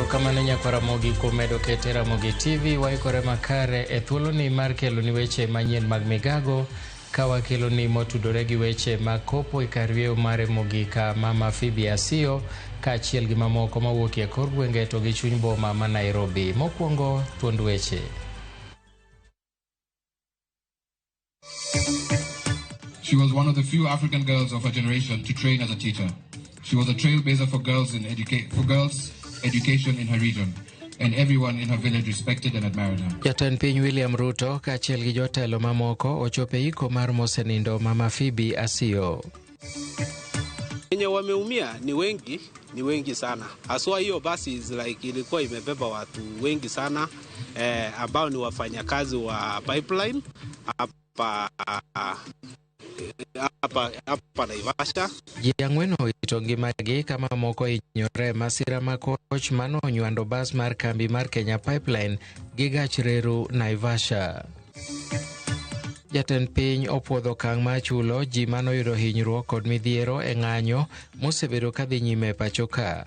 Erokamano nyakwar Ramogi kuom medo kete Ramogi TV. Waikore makare e thuoloni mar keloni weche manyien mag migago ka wakeloni motudore gi weche mag kopo e kar yweyo mare mogik Mama Phoebe Asiyo kaachiel gi mamoko mawuok e kor gwenge to gi chuny boma ma Nairobi. Mokwongo thuond weche. She was one of the few African girls of her generation to train as a teacher. She was a trailblazer for girls education in her region, and everyone in her village respected and admired her. Jatend piny William Ruto kaachiel gi jotelo mamoko ochopo e iko mar mosenindo Mama Phoebe Asiyo. Wenye wameumia ni wengi sana. Haswa hiyo basi is like ilikuwa imebeba watu wengi sana ambao ni wafanyakazi wa pipeline hapa Naivasha. Ji ang'wen owito ngimagi ka mamoko hinyore e masira ma koch manonywando bas mar kambi mar Kenya Pipeline gi gach reru Naivasha. Jatend piny opuodho okang' mar chulo ji manoyudo hinyruok kod midhiero e ng'anyo mosebedo kadhi nyime e pacho ka.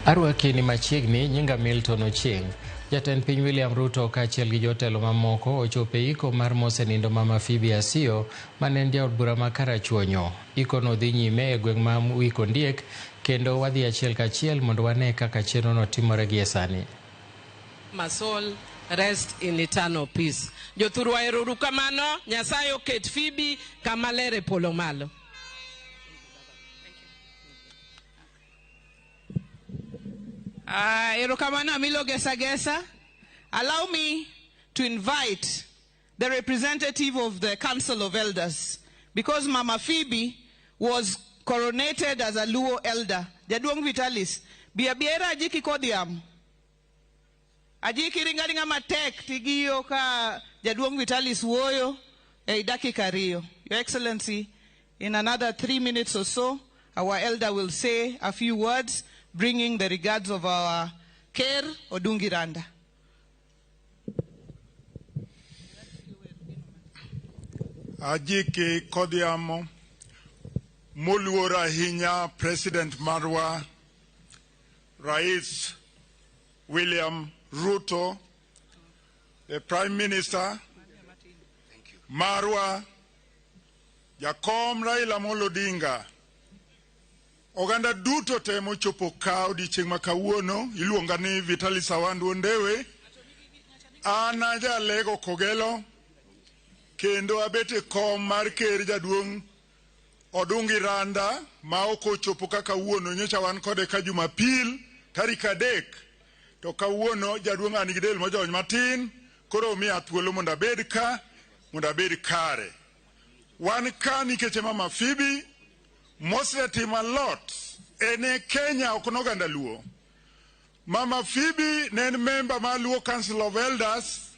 Arwaki ni machiegni, nyinga Milton Ochieng'. Jatend piny William Ruto kaachiel gi jotelo mamoko ochopo e iko mar mosenindo Mama Phoebe Asiyo mane en jaod bura ma Karachuonyo. Ikono dhi nyime e gweng' ma Wikondiek kendo wadhi achiel kachiel mondo wane kaka chenrono timore gie sani. My soul rest in eternal peace. Jothurwa ero kamano, Nyasaye oket Phoebe kama ler e polo malo. Erokamano Amilo Gesa Gesa. Allow me to invite the representative of the Council of Elders, because Mama Phoebe was coronated as a Luo elder. Jaduong Vitalis, bia biera ajiki kodiam. Ajiki ringaringa matek tigiyo ka Jaduong Vitalis wuoyo e dakika ariyo. Your Excellency, in another 3 minutes or so, our elder will say a few words, bringing the regards of our Ker Odungi Randa. Ajiki Kodiamo, moluor ahinya President marwa, Rais William Ruto, the Prime Minister marwa, Jakom Raila Amolo Odinga. Oganda duto te mochopo ka odiechieng' ma kawuono, iluonga ni Vitalis Awandu Ondewe. An ajalego Kogelo, kendo abet e kom mar ker jaduong' Odungi Randa, ma ok ochopo ka kawuono, nyocha wan kode ka Jumapil, tarik 3. To kawuono jaduong' an gi del mojony matin, koro omiya thuolo mondo abed ka, mondo abed kare. Wan ka nikech Mama Phoebe mosetimo a lot en e Kenya ok noganda Luo. Mama Phoebe ne en member mar Luo Council of Elders,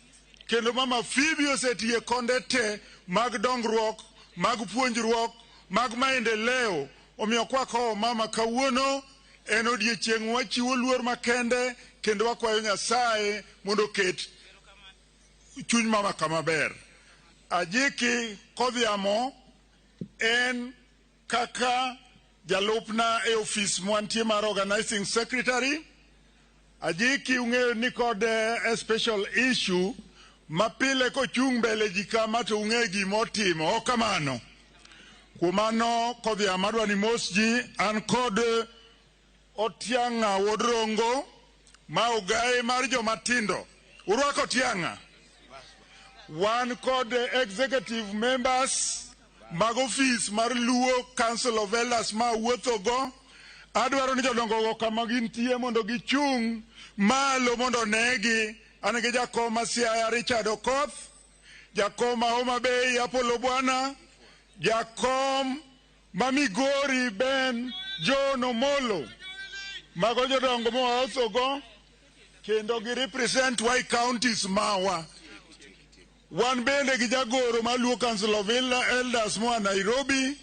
kendo Mama Phoebe osetiyo e konde te mag dongruok, mag puonjruok, mag maendeleo. Omiyo kwakowo mama kawuono en odiechieng' wachiwo luor makende kendo wakwayo Nyasaye mondo oket chuny mama kama ber. Ajiki Kodhiamo en kaka jalupna e ofis mwantie mar organizing secretary. Ajiki ung'eyo ni kod a special issue ma pile kochung' mbele ji kama to ung'e gima otimo, ok kamano? Kuom mano Kodhiamo adwa ni mos ji, an kod Otiang'a wuod Rongo ma ogaye mar joma tindo. Urwako Otiang'a? Wan kod executive members mag ofis mar Luo Council of Elders ma awuothogo. Adwaro ni jodongogo kama gintie mondo gichung' malo mondo onegi. An gi jakom ma Siaya Richard Okoth, jakom ma Homa Bay Apollo Bwana, jakom ma Migori Ben John Omolo. Mago jodongo mawawuothogo kendo gi represent y counties mawa. Wan bende gi jagoro mar Luo Council of Elders moa Nairobi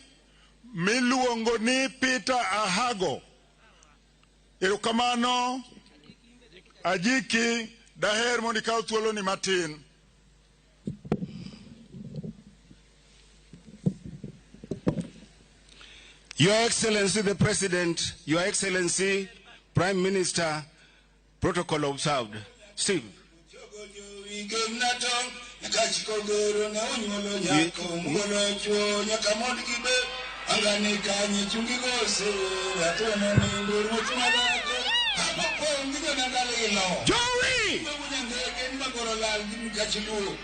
miluongo ni Peter Ahago. Erokamano Ajiki, daher mondo ikaw thuoloni matin. Your Excellency the President, Your Excellency Prime Minister, protocol observed. Steve. Joey!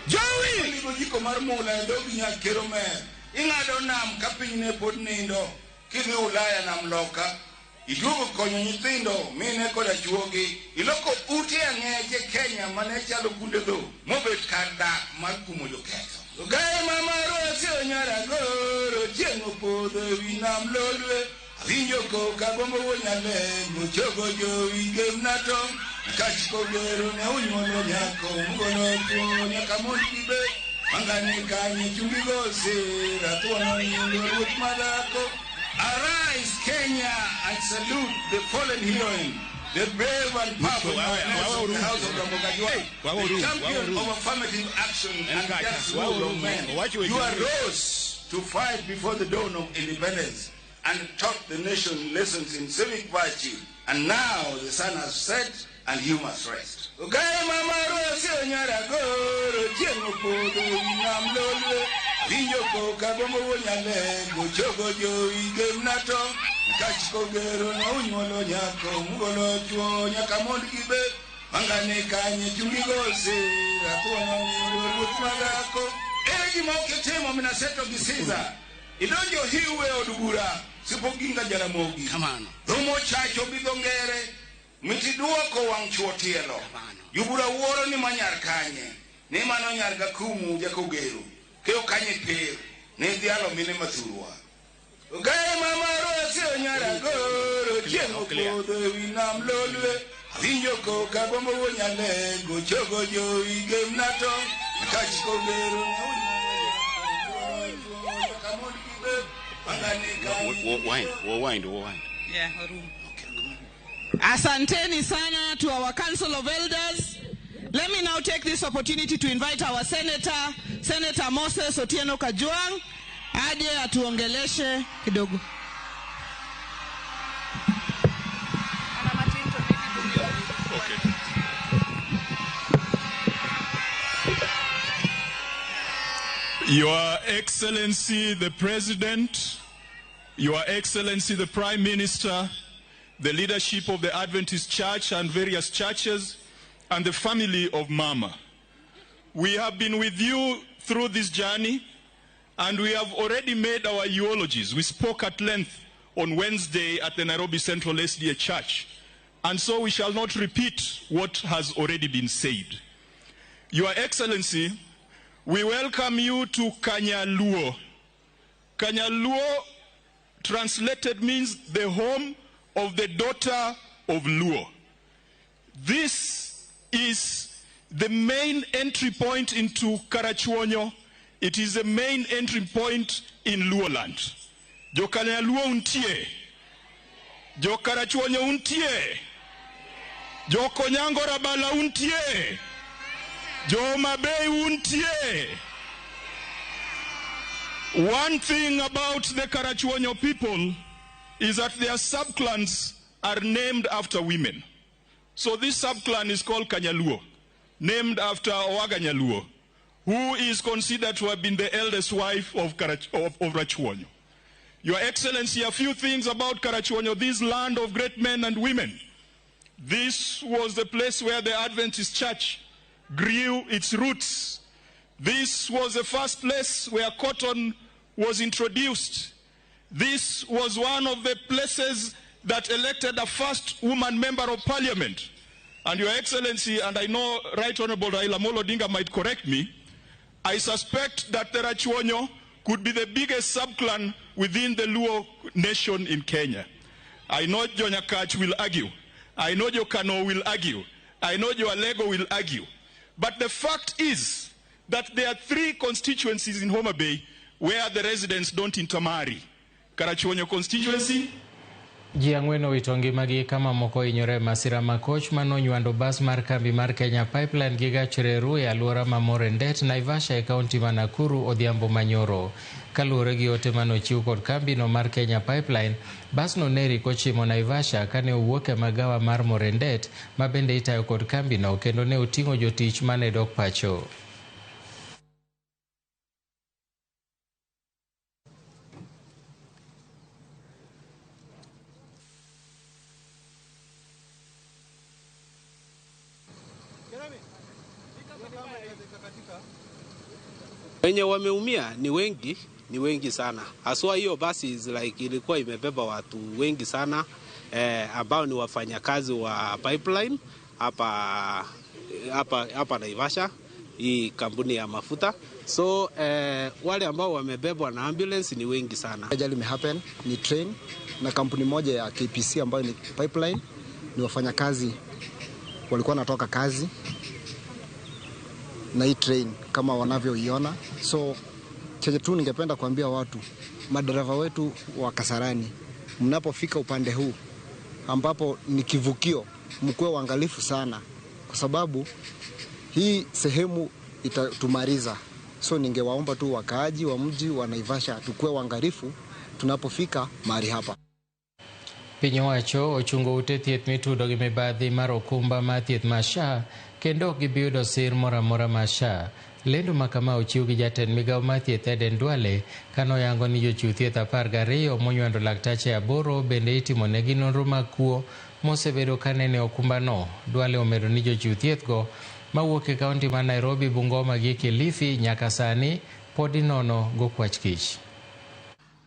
Joey! Ing'ado nam ka piny ne pod nindo, kidhi Ulaya nam loka, iduogo konyo nyithindo mine koda chuogi, iloko ute ang'eche Kenya mane chalo kunde dho, mobet kar dak mar kumo joketho. Ogaye mama Rose onyara goro, chieng' opodho ewi nam Lolwe, awinjo koka gombo wuon Nyalego, chogo jowi gemna tong', kachiko gero ne unyuolo nyako, mugolo chuo nyaka mond gibe. Mangane kanye chumbi gosera, thuono nindo ruoth madhako. Arise Kenya and salute the fallen heroine, the brave and powerful lioness of the house of Ramogi, the champion of affirmative action and just rule of men. You arose to fight before the dawn of independence and taught the nation lessons in civic virtue. And now the sun has set and you must rest. Ogaye mama Rose onyara goro, chieng' opodho ewi nam Lolwe, winjo koka gombo wuon Nyalego, chogo jowi gemna tong', kachiko gero ne unyuolo nyako, mugolo chuo nyaka mond gibe, mangane kanye chumbi gosera, thuono nindo ruoth madhako. Ere gima ok itimo minaseto gi Caesar? Idonjo hiu e od bura, sipoginga Jaramogi. Kamano. Dhomo chacho gi dho ngere, mitiduoko wang' chuo tielo. Jobura wuoro ni manyar kanye, ni mano nyar Gakumu jakogero, keyo kanye pir, ne dhialo mine mathurwa. Ogaye mama Rose onyara goro, chieng' opodho ewi nam Lolwe, awinjo koka gombo wuon Nyalego, chogo jowi gemna tong', kachiko gero ne unyuolo nyaka mond gibe, mangane kanye. Wind. Yeah, room. Asanteni sana to our Council of Elders. Let me now take this opportunity to invite our Senator, Senator Moses Otieno Kajwang', aje atuongeleshe kidogo. Okay. Your Excellency the President, Your Excellency the Prime Minister, the leadership of the Adventist Church and various churches, and the family of Mama. We have been with you through this journey, and we have already made our eulogies. We spoke at length on Wednesday at the Nairobi Central SDA Church, and so we shall not repeat what has already been said. Your Excellency, we welcome you to Kanyaluo. Kanyaluo translated means the home of the daughter of Luo. This is the main entry point into Karachuonyo. It is the main entry point in Luoland. Jokanyaluo untie. Jokarachuonyo untie. Jokonyango Rabala untie. Jomabei untie. One thing about the Karachuonyo people is that their subclans are named after women. So this subclan is called Kanyaluo, named after Owaga Nyaluo, who is considered to have been the eldest wife of Rachuonyo. Your Excellency, a few things about Karachuonyo, this land of great men and women. This was the place where the Adventist Church grew its roots. This was the first place where cotton was introduced. This was one of the places that elected the first woman member of parliament. And Your Excellency, and I know Right Honorable Raila Amolo Odinga might correct me, I suspect that the Rachuonyo could be the biggest subclan within the Luo nation in Kenya. I know Jonyakach will argue. I know Jokano will argue. I know Joalego will argue. But the fact is that there are three constituencies in Homa Bay where the residents don't intermarry. Karachuonyo constituency, Ji ang'wen owito ngimagi ka mamoko hinyore e masira ma koch manonywando bas mar kambi mar Kenya Pipeline gi gach reru e alwora ma Morendet, Naivasha e kaunti ma Nakuru odhiambo manyoro. Kaluwore gi ote manochiw kod kambino mar Kenya Pipeline, basno ne rik ochimo Naivasha kane owuok e magawa mar Morendet ma bende itayo kod kambino kendo ne oting'o jotich mane dok pacho. Wenye wameumia ni wengi sana. Haswa hiyo basi is like ilikuwa imebeba watu wengi sana ambao ni wafanyakazi wa pipeline hapa Naivasha, hii kampuni ya mafuta. So wale ambao wamebebwa na ambulance ni wengi sana. Ajali imehappen ni train na kampuni moja ya KPC ambayo ni pipeline, ni wafanyakazi walikuwa wanatoka kazi na hii train kama wanavyoiona. So chenye tu ningependa kuambia watu, madereva wetu wa Kasarani, mnapofika upande huu ambapo ni kivukio, mkuwe waangalifu sana, kwa sababu hii sehemu itatumaliza. So ningewaomba tu wakaaji wa mji wa Naivasha tukue waangalifu tunapofika mahali hapa. Piny owacho ochungo ute thieth mitudo gi mibadhi mar okumba mar thieth mar SHA kendo ok gibi yudo sir moro amora mar SHA. Lendo ma kama ochiw gi jatend migawo mar thieth Aden Duale kanoyango ni jochiw thieth 12 monywando laktache 8 bende itimonegi nonro mag kuo mosebedo kanene okumbano. Duale omedo ni jochiw thieth go mawuok e kaunti ma Nairobi, Bungoma gi Kilifi nyaka sani pod inono go kwach kich.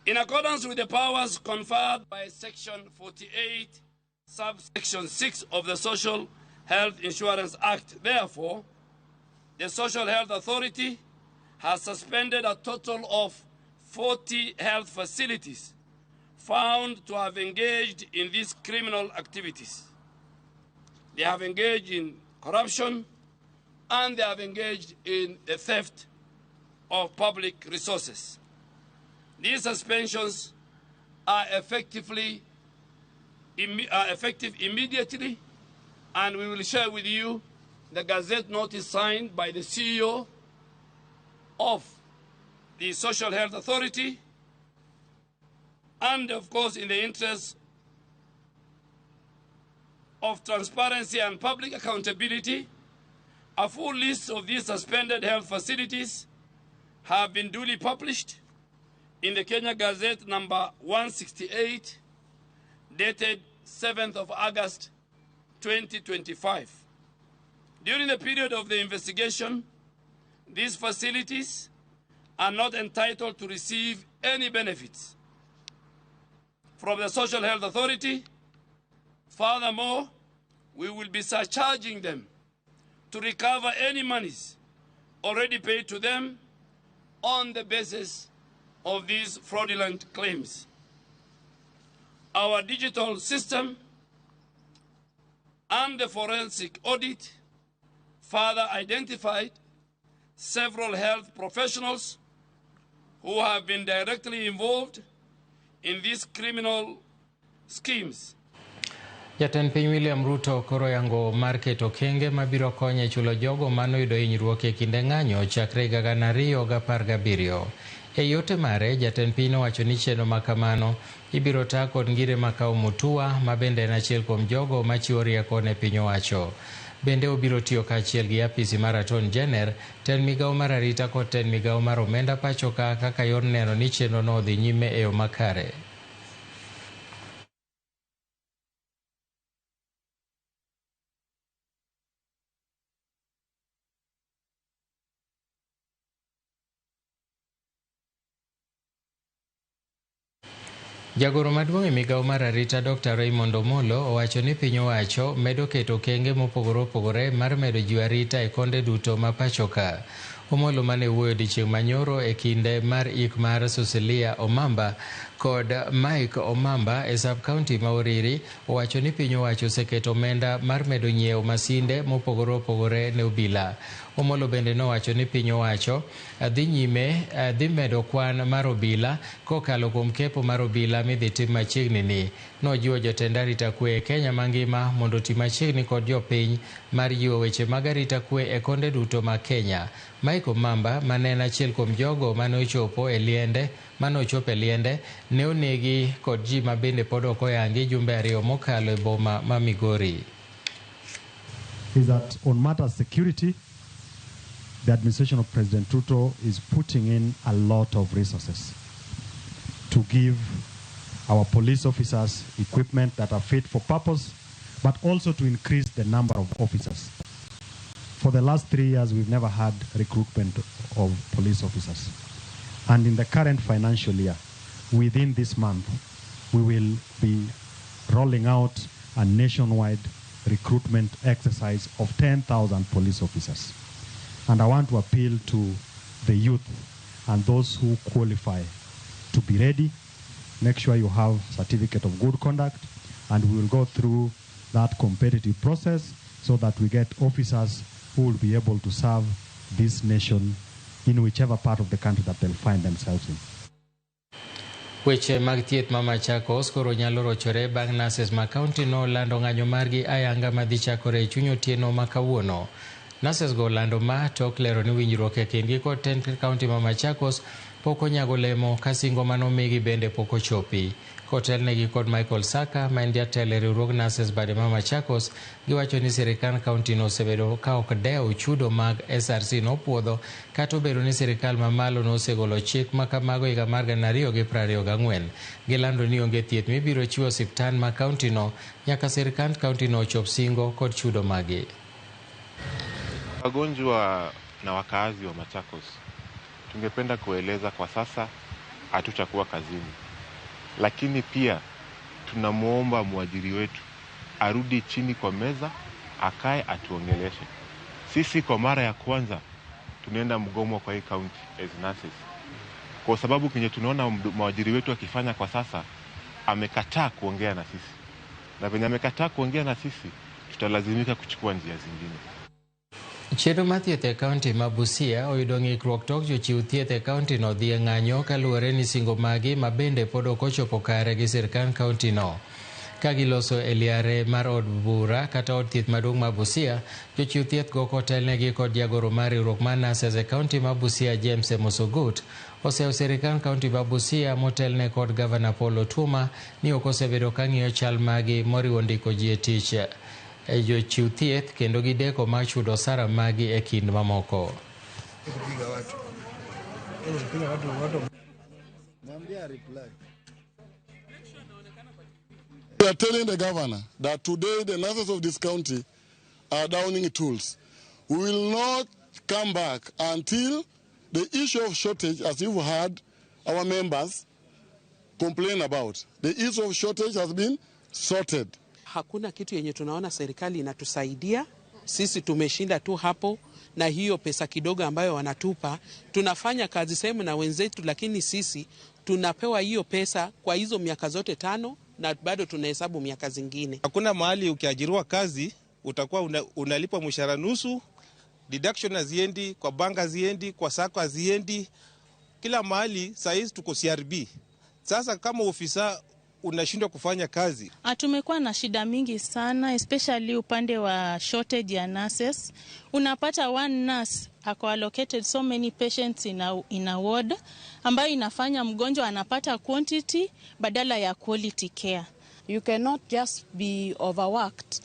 In accordance with the powers conferred by Section 48, Subsection 6 of the Social Health Insurance Act, therefore, the Social Health Authority has suspended a total of 40 health facilities found to have engaged in these criminal activities. They have engaged in corruption and they have engaged in the theft of public resources. These suspensions are effective immediately, and we will share with you the Gazette notice signed by the CEO of the Social Health Authority, and of course in the interest of transparency and public accountability, a full list of these suspended health facilities have been duly published in the Kenya Gazette number 168, dated 7th of August, 2025. During the period of the investigation, these facilities are not entitled to receive any benefits from the Social Health Authority. Furthermore, we will be surcharging them to recover any monies already paid to them on the basis of these fraudulent claims. Our digital system and the forensic audit further identified several health professionals who have been directly involved in these criminal schemes. Jatend piny William Ruto koro yango mar keto kenge mabiro konyo e chulo jogo manoyudo hinyruok e kinde ng'anyo chakre higa 2017. E yote mare, jatend piny nowacho ni chenro ma kamano ibiro ta kod Ngire Makau Mutua ma bende en achiel kuom jogo machiwo rieko ne piny owacho. Bende obiro tiyo kaachiel gi apisi mar Attorney General, tend migawo mar arita kod tend migawo mar omenda pacho ka kaka yor neno ni chenro no odhi nyime e yo makare. Jagoro maduong' e migawo mar arita Dr. Raymond Omolo owacho ni piny owacho medo keto okenge mopogore opogore mar medo jiwo arita e konde duto ma pacho ka. Omolo mane wuoyo odiechieng' manyoro e kinde mar ik mar Cecilia Omamba kod Mike Omamba e sub-county ma Uriri owacho ni piny owacho oseketo omenda mar medo nyiewo masinde mopogore opogore ne obila. Omolo bende nowacho ni piny owacho dhi nyime dhi medo kwan mar obila kokalo kuom kepo mar obila midhi tim machiegni ni. Nojiwo jotend arita kwe e Kenya mangima mondo oti machiegni kod jopiny mar jiwo weche mag arita kwe e konde duto mag Kenya. Mike Omamba mane en achiel kuom jogo mane ochopo e liende ne onegi kod ji ma bende pod ok oyangi jumbe ariyo mokalo e boma ma Migori. Is that on matters security, the administration of President Ruto is putting in a lot of resources to give our police officers equipment that are fit for purpose, but also to increase the number of officers. For the last 3 years, we've never had recruitment of police officers. And in the current financial year, within this month, we will be rolling out a nationwide recruitment exercise of 10,000 police officers. And I want to appeal to the youth and those who qualify to be ready. Make sure you have certificate of good conduct, and we will go through that competitive process so that we get officers who will be able to serve this nation in whichever part of the country that they'll find themselves in. Weche mag thieth ma Machakos koro nyalo rochore bang' nurses ma county no lando ng'anyo margi ayanga madhi chakore e chuny otieno ma kawuono. Nurses go lando ma tok lero ni winjruok e kindgi kod tend county ma Machakos pok onyago lemo ka singo manomigi bende pok ochopi. Kotelnegi kod Michael Saka ma en jatelo e riwruog nurses bade ma Machakos, giwacho ni sirikand county no osebedo ka ok dew chudo mag SRC nopuodho kata obedo ni sirikal mamalo nosegolo chik ma kamago higa mar 2024. Gilando ni onge thieth mibiro chiwo osiptal ma county no nyaka sirikand county no ochop singo kod chudo magi. Wagonjwa na wakaazi wa Machakos, tungependa kueleza kwa sasa hatutakuwa kazini, lakini pia tunamuomba mwajiri wetu arudi chini kwa meza, akae atuongeleshe. Sisi kwa mara ya kwanza tunaenda mgomo kwa hii county as nurses, kwa sababu kenye tunaona mwajiri wetu akifanya kwa sasa, amekataa kuongea na sisi, na venye amekataa kuongea na sisi tutalazimika kuchukua njia zingine. Chenro mar thieth e kaunti ma Busia oyudo ng'ikruok tok jochiw thieth e kaunti no dhi e ng'anyo kaluwore ni singo magi ma bende pod ok ochopo kare gi sirkand kaunti no. Ka giloso e liare mar od bura kata od thieth maduong' ma Busia, jochiw thieth go kotelnegi kod jagoro mar riwruok mar nurses e kaunti ma Busia James Emosogut oseyo sirkand kaunti ma Busia motelne kod gavana Paul Otuoma ni ok osebedo ka ng'iyo chal magi moriwo ndiko ji e tich jochiw thieth kendo gideko mar chudo osara magi e kind mamoko. We are telling the governor that today the nurses of this county are downing tools. We will not come back until the issue of shortage, as you've heard our members complain about, the issue of shortage has been sorted. Hakuna kitu yenye tunaona serikali inatusaidia. Sisi tumeshinda tu hapo na hiyo pesa kidogo ambayo wanatupa. Tunafanya kazi sehemu na wenzetu, lakini sisi tunapewa hiyo pesa kwa hizo miaka zote 5 na bado tunahesabu miaka zingine. Hakuna mahali ukiajiriwa kazi utakuwa unalipwa mshahara nusu, deduction haziendi, kwa banka haziendi, kwa sako haziendi. Kila mahali saa hizi tuko CRB. Sasa kama ofisa unashindwa kufanya kazi. Tumekuwa na shida mingi sana, especially upande wa shortage ya nurses. Unapata one nurse ako allocated so many patients in a ward, ambayo inafanya mgonjwa anapata quantity badala ya quality care. You cannot just be overworked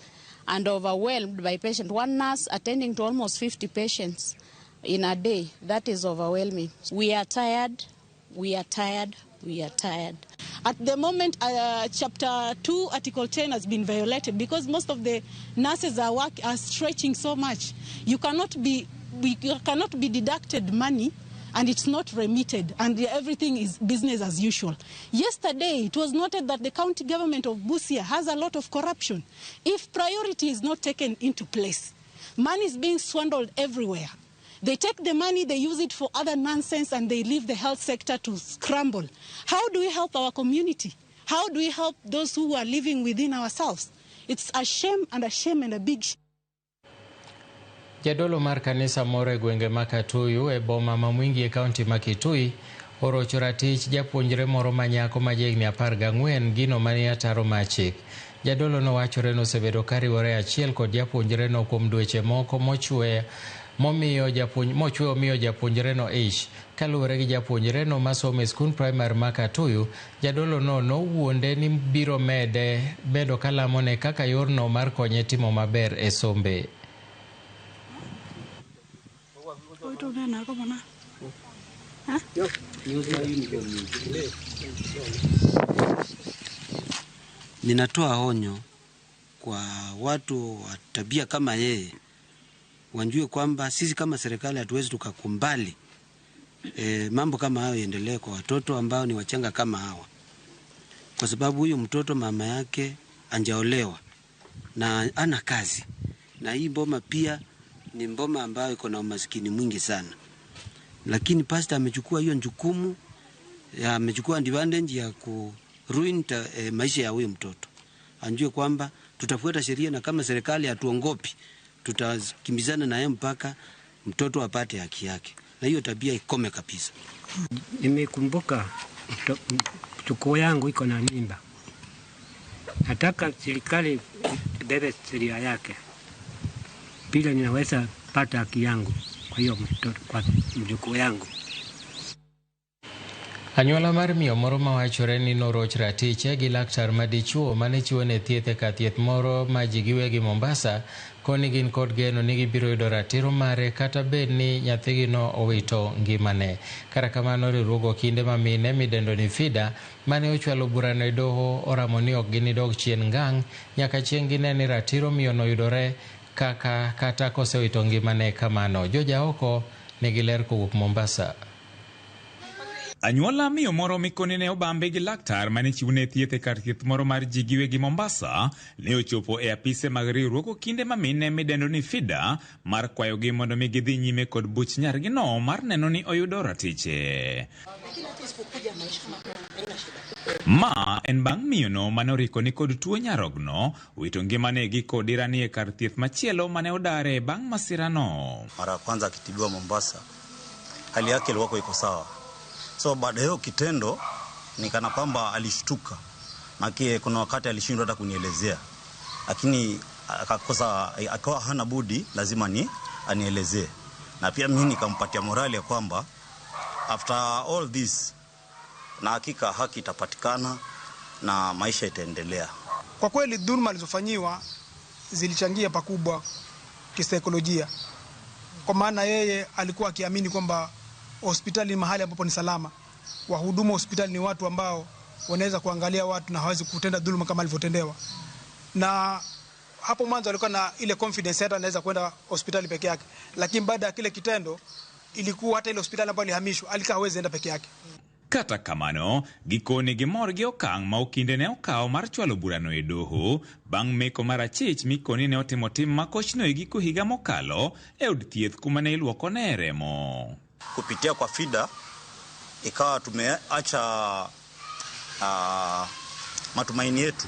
and overwhelmed by patient. One nurse attending to almost 50 patients in a day, that is overwhelming. We are tired, we are tired, we are tired. At the moment, Chapter 2, Article 10 has been violated because most of the nurses are stretching so much. You cannot be deducted money and it's not remitted, and everything is business as usual. Yesterday, it was noted that the county government of Busia has a lot of corruption. If priority is not taken into place, money is being swindled everywhere. They take the money, they use it for other nonsense, and they leave the health sector to scramble. How do we help our community? How do we help those who are living within ourselves? It's a shame and a shame and a big shame. Jadolo mar kanisa moro e gwenge ma Katuyu e boma ma Mwingi e kaunti ma Kitui orocho ratich japuonjre moro ma nyako ma jahigni 14 gino manie ataro mar chik. Jadolo no wachore ni osebedo kariwore achiel kod japuonjreno kuom dweche moko mochwe momiyo japuonjreno ich. Kaluwore gi japuonjreno masomo e skund primary ma Katuyu, jadolo no nowuonde ni biro medo kalamone kaka yorno mar konye timo maber e sombe. Ninatoa onyo kwa watu wa tabia kama yeye, wajue kwamba sisi kama serikali hatuwezi tukakumbali mambo kama hayo yaendelee kwa watoto ambao ni wachanga kama hawa, kwa sababu huyu mtoto mama yake anjaolewa na ana kazi, na hii boma pia ni mboma ambayo iko na umaskini mwingi sana. Lakini pastor amechukua hiyo jukumu, amechukua advantage ya ku ruin maisha ya huyu mtoto. Anjue kwamba tutafuata sheria, na kama serikali hatuongopi tutakimbizana naye mpaka mtoto apate haki yake, na hiyo tabia ikome kabisa. Nimekumbuka mchukuu yangu iko na mimba. Nataka serikali ibebe sheria yake, bila ninaweza pata haki yangu kwa hiyo mtoto, kwa mjukuu yangu. Anyuola mar miyo moro mawachore ni noroch ratiche gi laktar madichuo mane chiwone thieth e kar thieth moro ma ji giwegi Mombasa koni gin kod geno ni gibiro yudo ratiro mare kata bed ni nyathigino owito ngimane. Kata kamano, riwruog okinde ma mine midendo ni FIDA mane ochwalo burano e doho oramo ni ok ginidog chien ngang' nyaka chieng' gine ni ratiro miyono yudore kaka kata kosewito ngimane kamano. Joja oko nigi ler kowuok Mombasa. Anyuola miyo moro mikoni ne obambe gi laktar mane chiwone thieth e kar thieth moro mar ji giwegi Mombasa ne ochopo e apise mag riwruog okinde ma mine midendo ni FIDA mar kwayogi mondo mi gidhi nyime kod buch nyargino mar neno ni oyudo ratiche. Ma en bang' miyono mane oriko ni kod tuo nyarogno wito ngimane gi kodirani e kar thieth machielo mane odare bang' masirano. Mara kwanza akitibiwa Mombasa, hali yake ilikuwa iko sawa. So baada hiyo kitendo ni kana kwamba alishtuka. Maki kuna wakati alishindwa hata kunielezea. Lakini akakosa, akawa hana budi lazima ni anielezee. Na pia mimi nikampatia morali ya kwamba after all this na hakika haki itapatikana na maisha itaendelea. Kwa kweli dhulma alizofanyiwa zilichangia pakubwa kisaikolojia. Kwa maana yeye alikuwa akiamini kwamba hospitali ni mahali ambapo ni salama. Wahudumu wa hospitali ni watu ambao wanaweza kuangalia watu na hawezi kutenda dhuluma kama alivyotendewa. Na hapo mwanzo alikuwa na ile confidence hata anaweza kwenda hospitali peke yake. Lakini baada ya kile kitendo ilikuwa hata ile hospitali ambayo alihamishwa alikuwa hawezi enda peke yake. Kata kamano, gikone gimor gi okang' ma okinde ne okawo mar chwalo burano e doho bang' meko mar achich mikoni ne otimo tim makochno e giko higa mokalo e od thieth kuma ne iluokone remo. Kupitia kwa FIDA ikawa tumeacha matumaini yetu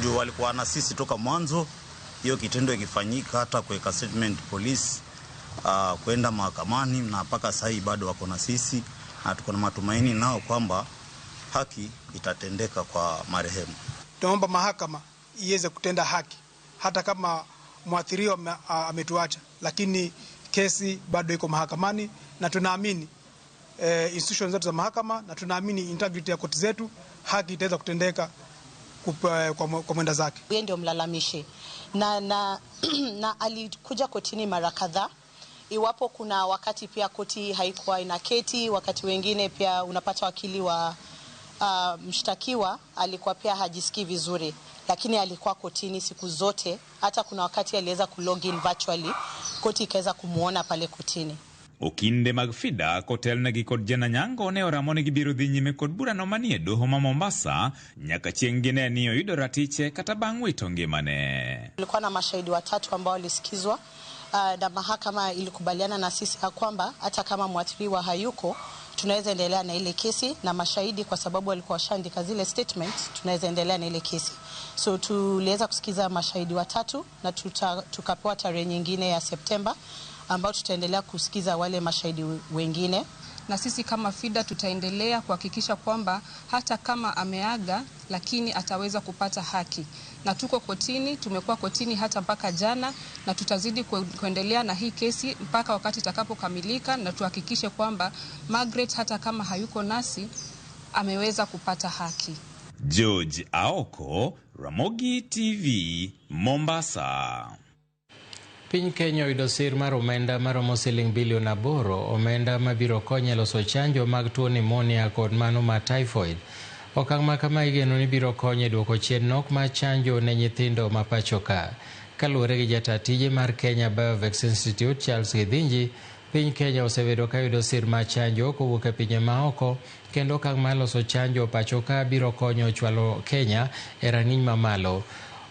juu walikuwa na sisi toka mwanzo. Hiyo kitendo ikifanyika, hata kuweka statement polisi, kwenda mahakamani, na mpaka sasa bado wako na sisi, na tuko na matumaini nao kwamba haki itatendeka kwa marehemu. Tunaomba mahakama iweze kutenda haki hata kama mwathiriwa ametuacha, lakini kesi bado iko mahakamani, na tunaamini institutions zetu za mahakama, na tunaamini integrity ya koti zetu, haki itaweza kutendeka kwa mwenda zake. Yeye ndio mlalamishi na alikuja kotini mara kadhaa. Iwapo kuna wakati pia koti haikuwa inaketi, wakati wengine pia unapata wakili wa mshtakiwa alikuwa pia hajisikii vizuri, lakini alikuwa kotini siku zote. Hata kuna wakati aliweza kulogin virtually, koti ikaweza kumuona pale kotini. Okinde mag FIDA kotelnegi kod Jane Anyango ne oramo ni gibiro dhi nyime kod burano manie doho ma Mombasa nyaka chieng' gine ni oyudo ratiche kata bang' wito ngimane. Kulikuwa na mashahidi watatu ambao walisikizwa Na mahakama ilikubaliana na sisi ya kwamba hata kama mwathiriwa hayuko tunaweza endelea na ile kesi, na mashahidi kwa sababu walikuwa washaandika zile statement, tunaweza endelea na ile kesi. So tuliweza kusikiza mashahidi watatu na tukapewa tarehe nyingine ya Septemba ambao tutaendelea kusikiza wale mashahidi wengine. Na sisi kama FIDA tutaendelea kuhakikisha kwamba hata kama ameaga lakini ataweza kupata haki. Na tuko kotini, tumekuwa kotini hata mpaka jana, na tutazidi kuendelea na hii kesi mpaka wakati itakapokamilika, na tuhakikishe kwamba Margaret hata kama hayuko nasi ameweza kupata haki. George Aoko, Ramogi TV, Mombasa. Piny Kenya oyudo sir mar omenda maromo siling bilion 8, omenda mabiro konyo e loso chanjo mag tuo pneumonia kod mano mar typhoid. Okang' ma kama igeno ni biro konyo e duoko chien nok mar chanjo ne nyithindo ma pacho ka. Kaluwore gi jata tije mar Kenya Biovax Institute Charles Githinji, piny Kenya osebedo ka yudo sir mar chanjo kowuok e pinje maoko, kendo okang' mar loso chanjo pacho ka biro konyo chwalo Kenya e rang'iny mamalo.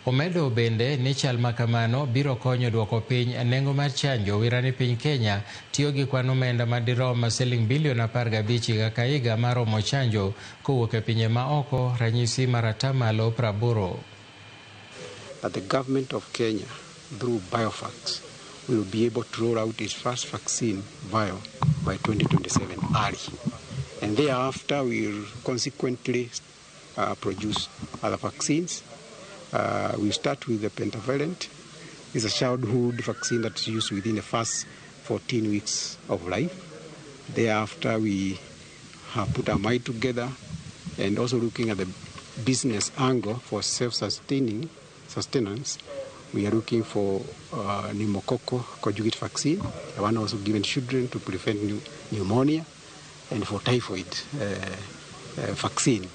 Omedo bende ni chal ma kamano biro konyo duoko piny nengo mar chanjo. Wira ni piny Kenya tiyo gi kwan omenda madirom siling bilion 15 higa ka higa maromo chanjo kowuok e pinje maoko, ranyisi mar 80%. That the government of Kenya through Biovax will be able to roll out its first vaccine vial by 2027 early, and thereafter we will consequently produce other vaccines. We start with the pentavalent. It's a childhood vaccine that's used within the first 14 weeks of life. Thereafter, we have put our mind together and also looking at the business angle for self-sustaining sustenance. We are looking for pneumococcal conjugate vaccine, the one also given children to prevent pneumonia, and for typhoid vaccine.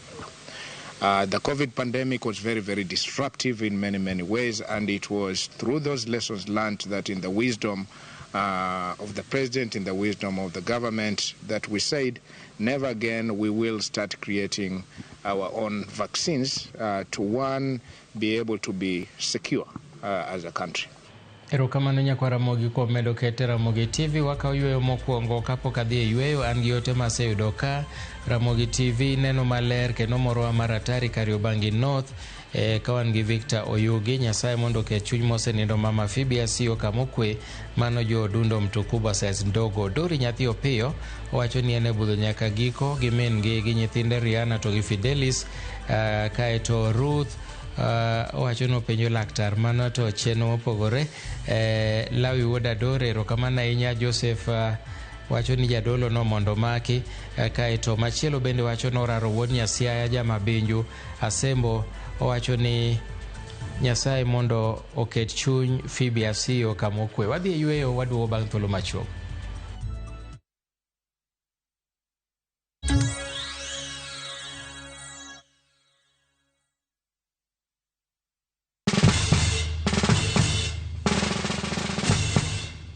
The COVID pandemic was very, very disruptive in many, many ways, and it was through those lessons learned that in the wisdom of the president, in the wisdom of the government, that we said, never again we will start creating our own vaccines to, one, be able to be secure as a country. Erokamano nyakwa Ramogi kuom medo kete Ramogi TV. Wakawo yweyo mokwongo kapok adhi e yweyo. An gi ote maseyudo ka Ramogi TV neno maler kendo morowa mar atari Kariobangi North. Ka wan gi Victor Oyugi, Nyasaye mondo oket chuny mosenindo Mama Phoebe Asiyo kamokwe. Mano jo Odundo Mtukubwa size ndogo. Dori nyathi Opiyo owacho ni en e budho nyaka giko gi min gi gi nyithinde Rihanna to gi Fidelis. Kaeto Ruth owacho ni openjo laktar mano to chenro mopogore. Lawi wuod Adore, erokamano ahinya. Joseph wacho ni jadolo no mondo maki. Kaeto machielo bende wacho ni oraro wuod Nyasiaya Jamabinju Asembo owacho ni Nyasaye mondo oket chuny Phoebe Asiyo kamokwe. Wadhi e yweyo, waduogo bang' thuolo machuok.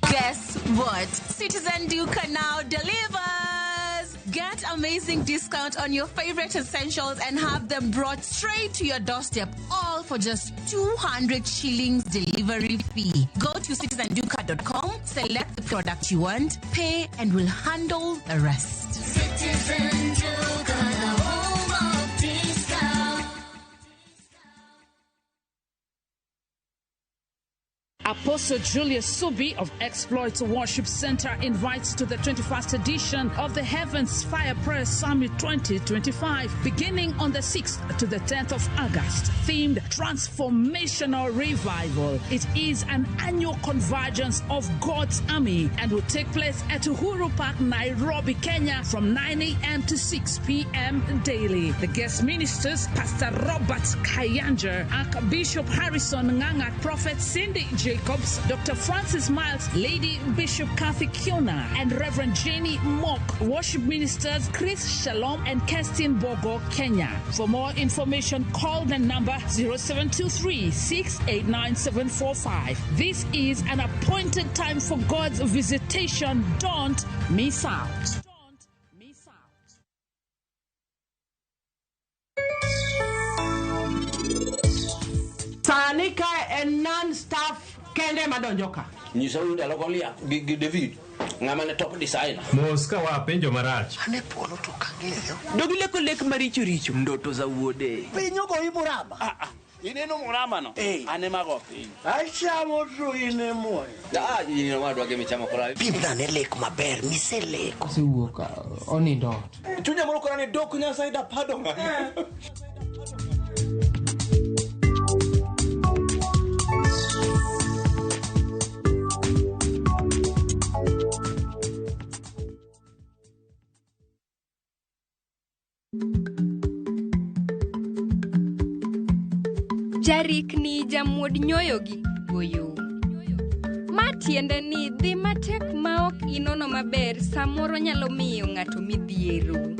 Guess what? Citizen Duka now delivers! Get amazing discount on your favorite essentials and have them brought straight to your doorstep, all for just 200 shillings delivery fee. Go to citizenduka.com, select the product you want, pay, and we'll handle the rest. Citizen Duka, the home of discount. Apostle Julius Subi of Exploits Worship Center invites to the 21st edition of the Heavens Fire Prayer Summit 2025, beginning on the 6th to the 10th of August, themed Transformational Revival. It is an annual convergence of God's army and will take place at Uhuru Park, Nairobi, Kenya, from 9 a.m. to 6 p.m. daily. The guest ministers, Pastor Robert Kayanja, Archbishop Harrison Nganga, Prophet Cindy Jacobs, Dr. Francis Miles, Lady Bishop Kathy Kiona, and Reverend Jenny Mock. Worship ministers Chris Shalom and Kerstin Bogo, Kenya. For more information, call the number 0723 689 745. This is an appointed time for God's visitation. Don't miss out. Sani kae en non staff kende madonjo ka. Nyisa uru ndalo Goliath gi David. Ng'ama ne top designer. Mos ka wapenjo marach. Ane polo to kang'eyo. Dogi leko lek maricho richo. Ndoto za wuode. Piny ogoyi Murama. Ineno Murama no? An ema go piny. Achamo to in e moyo. Ah, in owadwa gi michamo kola. Pimna ne lek maber miseleko. Osewuok onindo ot. Chunya moro kora ni dok Nyasaye dapado ng'a. Jarikni jamuod nyoyo gi goyo. Ma tiende ni dhi matek ma ok inono maber samoro nyalo miyo ng'ato midhiero.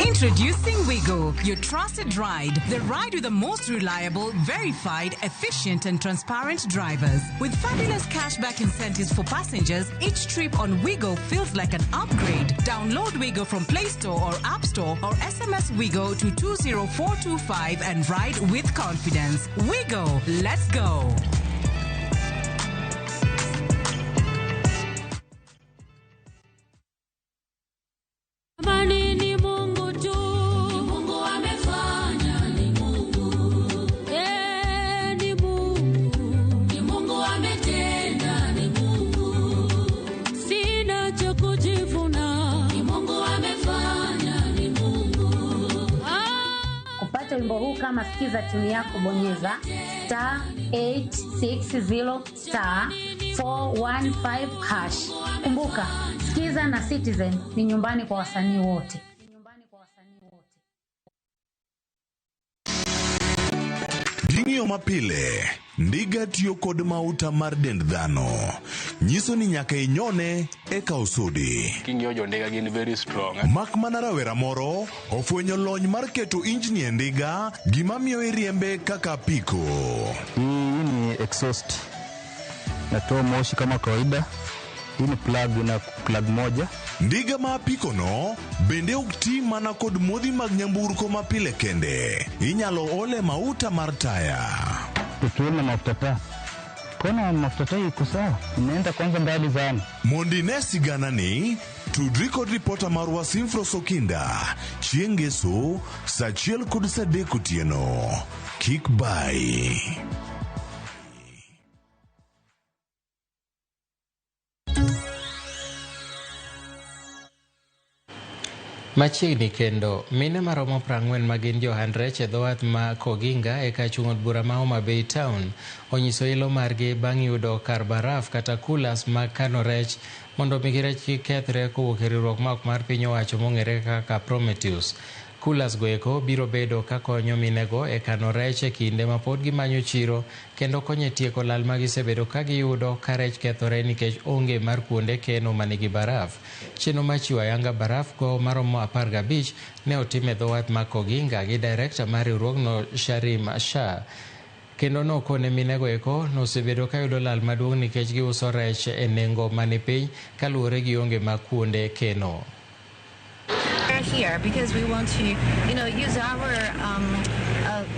Introducing Wigo, your trusted ride. The ride with the most reliable, verified, efficient, and transparent drivers. With fabulous cashback incentives for passengers, each trip on Wigo feels like an upgrade. Download Wigo from Play Store or App Store or SMS Wigo to 20425 and ride with confidence. Wigo, let's go. Amani ni Mungu tu. Ni Mungu amefanya, ni Mungu. Ni Mungu. Ni Mungu ametenda, ni Mungu. Sina cha kujivuna. Ni Mungu amefanya, ni Mungu. Kupata wimbo huu kama sikiza tuni yako, bonyeza star 860 star 415 hash. Kumbuka, Sikiza na Citizen ni nyumbani kwa wasanii wote. Ging'iyo mapile, ndiga tiyo kod mauta mar dend dhano. Nyiso ni nyaka inyone eka osudi. King'iyo jo ndiga gin very strong. Mak mana rawera moro ofwenyo lony mar keto injini e ndiga, gima miyo iriembe kaka apiko. Hii ni exhaust. Natoa moshi kama kawaida. Hii ni plug na plug moja. Ndiga ma apiko no bende ok ti mana kod modhi mag nyamburko mapile kende. Inyalo ole mauta mar taya. Petroli na mafuta taa. Kona mafuta taa iko sawa. Inaenda kwanza mbali sana. Mondo ine sigana ni tudri kod ripota marwa Simfros Okinda chieng' ngeso saa 1:30 otieno. Kik bai. Machiegni kendo, mine maromo 40 ma gin johand rech e dho wath ma Koginga e kachung' od bura ma Homa Bay Town onyiso ilo margi bang' yudo kar baraf kata coolers mag kano rech mondo mi rech kik kethre kowuok e riwruok ma ok mar piny owacho mong'ere kaka Prometheus. Coolers go eko biro bedo ka konyo minego e kano rech e kinde ma pod gimanyo chiro kendo konyo e tieko lal ma gisebedo ka giyudo ka rech kethore nikech onge mar kuonde keno manigi baraf. Chenro mar chiwo ayanga baraf go maromo 15 ne otim e dho wath ma Koginga gi director mar riwruogno Sharim Shah. Kendo nokone minego eko nosebedo ka yudo lal maduong' nikech giuso rech e nengo mani piny kaluwore gi onge mag kuonde keno. We're here because we want to, use our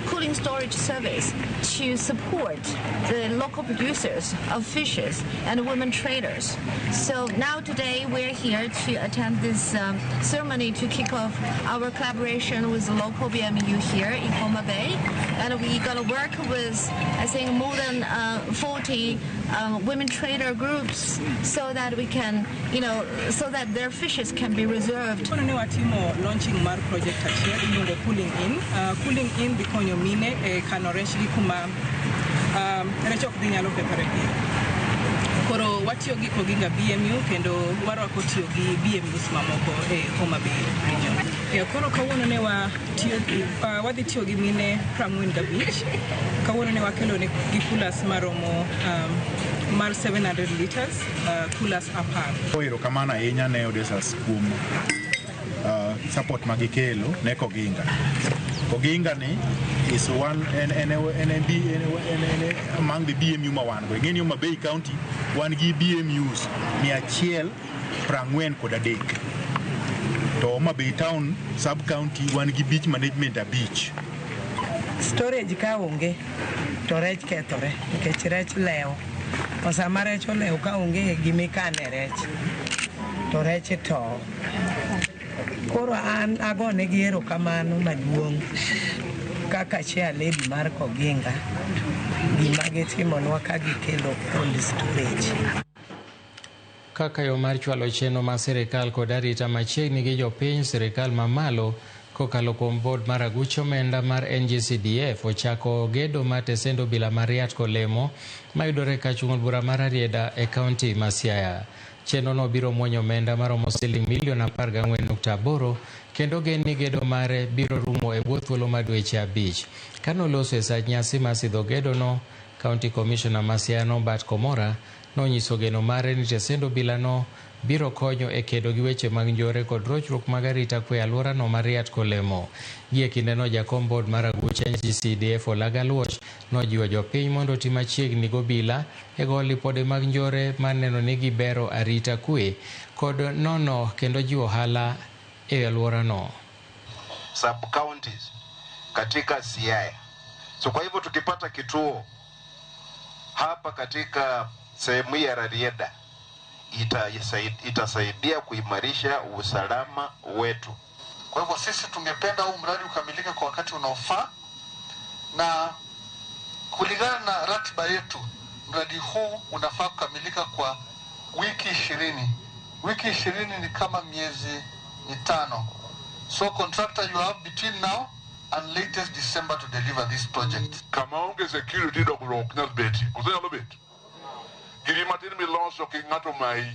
cooling storage service to support the local producers of fishes and women traders. So now today we're here to attend this ceremony to kick off our collaboration with the local BMU here in Homa Bay. And we're gonna work with, I think, more than 40 women trader groups so that we can, so that their fishes can be reserved. Kono ne watimo launching mar project achiel iluongo Cooling In. Cooling In dhi konyo mine e kano rech gi kuma rech ok dhi nyalo kethore piyo. Koro watiyo gi Koginga BMU kendo warwako tiyo gi BMUs mamoko e Homa Bay region. Koro kawuono ne wadhi tiyo gi mine 45. Kawuono ne wakelo ne gi coolers maromo mar 700 liters, coolers 10. Erokamano ahinya ne Odysseus kuom support magikelo ne Koginga. Koginga ni is one en among the BMU ma wan go. Ing'e ni Homa Bay County wan gi BMUs 143. To Homa Bay Town sub county wan gi beach management 5. Storage ka onge to rech kethore nikech rech lewo. To sama rech olewo ka onge gimikane rech to rech towo. Koro an agonegi erokamano maduong' kaka chair lady mar Koginga gima gitimonwa ka gikelo cold storage. Kaka yo mar chwalo chenro mar sirikal kod arita machiegni gi jopiny, sirikal mamalo kokalo kuom board mar aguch omenda mar NGCDF ochako gedo mar tesend obila ma Riat Kolemo mayudore kachung' od bura mar Rarieda e kaunti ma Siaya. Chenrono biro muonyo omenda maromo siling milion 14.8 kendo gen ni gedo mare biro rumo e bwo thuolo mar dweche 5. Kanoloso e sach nyasi mar sidho gedono, County Commissioner ma Siaya Norbert Komora nonyiso geno mare ni tesend obilano biro konyo e kedo gi weche mag njore kod rochruok mag arita kwe e alworano mar Riat Kolemo. Gie kindeno jakom board mar aguch NGCDF Olaga Luoch nojiwo jopiny mondo oti machiegni gobila e goyo lipode mag njore mar neno ni gibero arita kwe kod nono kendo jiwo ohala e alworano. Sub counties katika Siaya. So kwa hivyo tukipata kituo hapa katika sehemu ya Rarieda itasaidia kuimarisha usalama wetu. Kwa hivyo sisi tungependa huu mradi ukamilike kwa wakati unaofaa, na kulingana na ratiba yetu mradi huu unafaa kukamilika kwa wiki 20. Wiki 20 ni kama miezi 5. So contractor, you have between now and latest December to deliver this project. Kama onge security dongruok nyal betie. Koso nyalo bet? Giri matin miloso ki ng'ato mayi.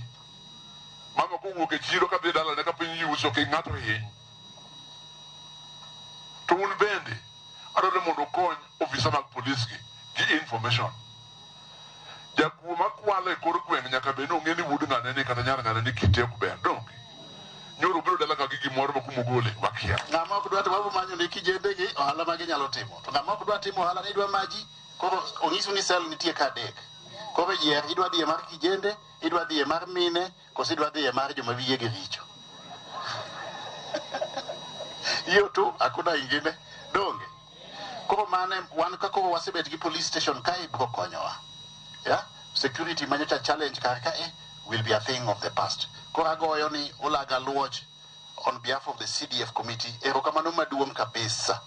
Mama kowuok e chiro kadhi dalane ka piny yuso ki ng'ato hiny. To un bende adwaro mondo ukony ofisa mag polis gi information. Jakuo makwalo e kor gweng' nyaka bed ni ong'e ni wuod ng'ane ni kata nyar ng'ane ni kite ok ber. Donge? Nyoro biro dala ka gi gimoro ma kumogole wakia. Ng'ama ok dwa timo wabiro manyo ne kijende gi ohala ma ginyalo timo. To ng'ama ok dwa timo ohala ni idwa maji, koro onyisu ni sel nitie ka 3. Koro yier idwa dhi e mar kijende, idwa dhi e mar mine, koso idwa dhi e mar joma wiyegi richo. Hiyo tu, hakuna ingine. Donge? Koro mane wan ka koro wasebet gi police station kae biro konyowa. Yeah? Security manyocha challenge kar kae will be a thing of the past. Koro agoyo ni Olaga Luoch on behalf of the CDF committee, erokamano maduong' kabisa.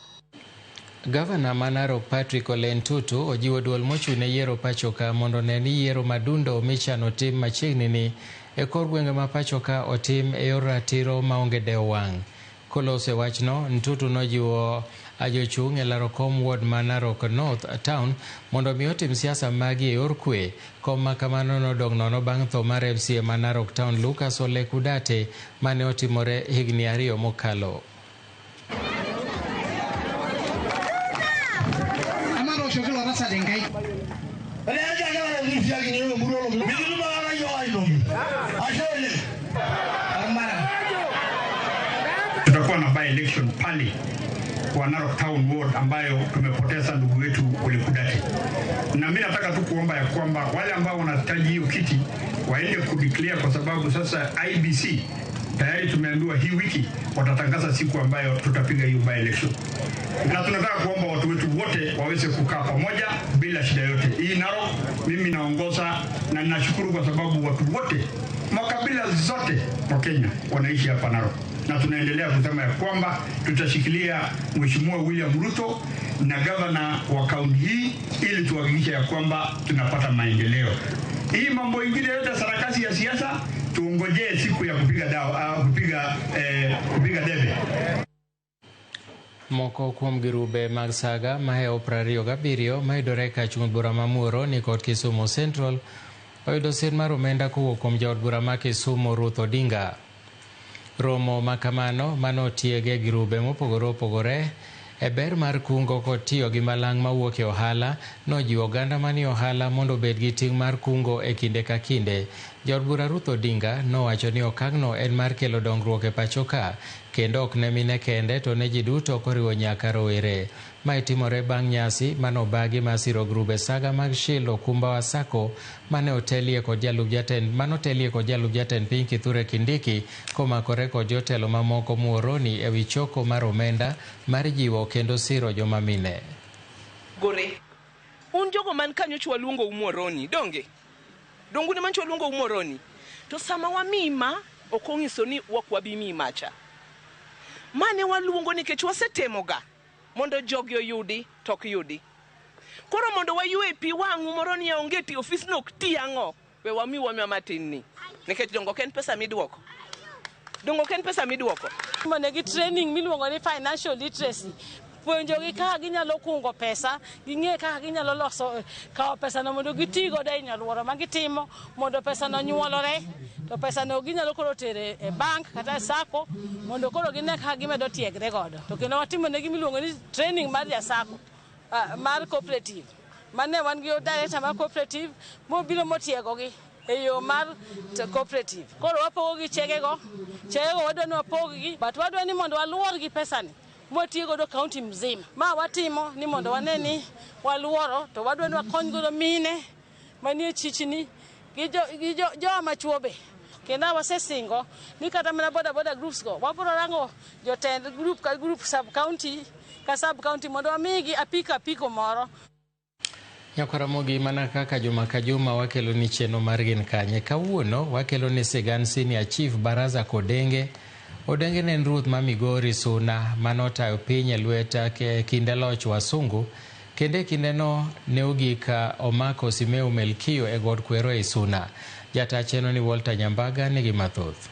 Gavana ma Narok Patrick Ole Ntutu ojiwo duol mochung' ne yiero pachoka mondo one ni yiero madundo michano tim machiegni ni e kor gwenge ma pachoka otim e yor ratiro maonge dewo wang'. Koloso e wachno, Ntutu nojiwo jochung' e laro kom ward ma Narok North Town mondo mi otim siasa magi e yor kwe. Kom ma kamano nodong' nono bang' tho mar MCA ma Narok Town Lucas Ole Kudate mane otimore higni 2 mokalo. Tutakuwa na by election pale kwa Narok Town Ward ambayo tumepoteza ndugu wetu Ole Kudate. Na mimi nataka tu kuomba ya kwamba wale ambao wanahitaji hiyo kiti waende kudeclare, kwa sababu sasa IBC tayari tumeambiwa hii wiki watatangaza siku ambayo tutapiga hiyo by election. Na tunataka kuomba watu wetu wote waweze kukaa pamoja bila shida yote. Hii Narok mimi naongoza na ninashukuru kwa sababu watu wote makabila zote wa Kenya wanaishi hapa Narok. Na tunaendelea kusema ya kwamba tutashikilia Mheshimiwa William Ruto na gavana wa kaunti hii ili tuhakikishe ya kwamba tunapata maendeleo. Hii mambo ingine yote sarakasi ya siasa tuongojee siku ya kupiga dawa, kupiga debe. Moko kuom girube mag saga mahewo 27 mayudore kachung' bura ma Muoro ni kod Kisumu Central oyudo sir mar omenda kowuok kuom jaod bura ma Kisumu Ruth Odinga. Romo makamano manotiege girube mopogore opogore e ber mar kungo kod tiyo gi malang' mawuok e ohala nojiwo oganda manie ohala mondo obed gi ting' mar kungo e kinde ka kinde. Jaod bura Ruth Odinga nowacho ni okang'no en mar kelo dongruok e pacho ka Kendo ok ne mine kende to ne ji duto koriwo nyaka rowere. Mae timore bang' nyasi manobagi mar siro grube saga mag Shield Okumba wa Sacco mane otelie kod jalup jatend piny Kithure Kindiki komakore kod jotelo mamoko Muhoroni ewi choko mar omenda mar jiwo kendo siro joma mine. Gore. Un jogo man kanyo chwa luongo Muhoroni, donge? Dongu ne man chwa luongo Muhoroni. To sama wamima ok onyiso ni ok wabi miyi macha. Mane waluongo nikech wasetemoga mondo jogi oyudi to ok yudi. Koro mondo waywe pi wang'u moro ni onge ti ofis no ok ti ang'o, we wami wamiwa matin ni. Nikech dongo ok en pesa miduoko. Dongo ok en pesa miduoko. Monegi training miluongo ni financial literacy. Puonjogi kaka ginyalo kungo pesa, ging'e kaka ginyalo loso kawo pesano mondo giti godo e alwora ma gitimo mondo pesano nyuolore. To pesano ginyalo koro tere e bank kata e sacco mondo koro gine kaka gimedo tiegre godo. To kendo watimo negi miluongo ni training mar ja sacco, mar cooperative. Mane wan gi director mar cooperative mobiro motiegogi e yo mar cooperative. Koro wapogo gi chegego, chegego wadwa ni wapog-gi, but wadwa ni mondo waluor gi pesani mwatiyo godo kaunti mzima. Ma watimo ni mondo wane ni waluoro to wadwa ni wakony godo mine manie chichni gi joma chuo be. Kendo wasesingo ni kata mana boda boda groups go wabiro rango jotend group ka group sub county ka sub county mondo wamigi apiko apiko moro. Nyakwaramogi, mana kaka juma ka juma wakelo ni chenro mar Gin Kanye. Kawuono wakelo ni sigand Senior Chief Baraza Kodenge. Odenge ne en ruoth ma Migori Suna manotayo piny e lwet kinde loch wasungu, kendo e kindeno ne ogik omako Simeo Melkio e god Kwero ei Suna. Jata chenro ni Walter Nyambaga nigi mathoth.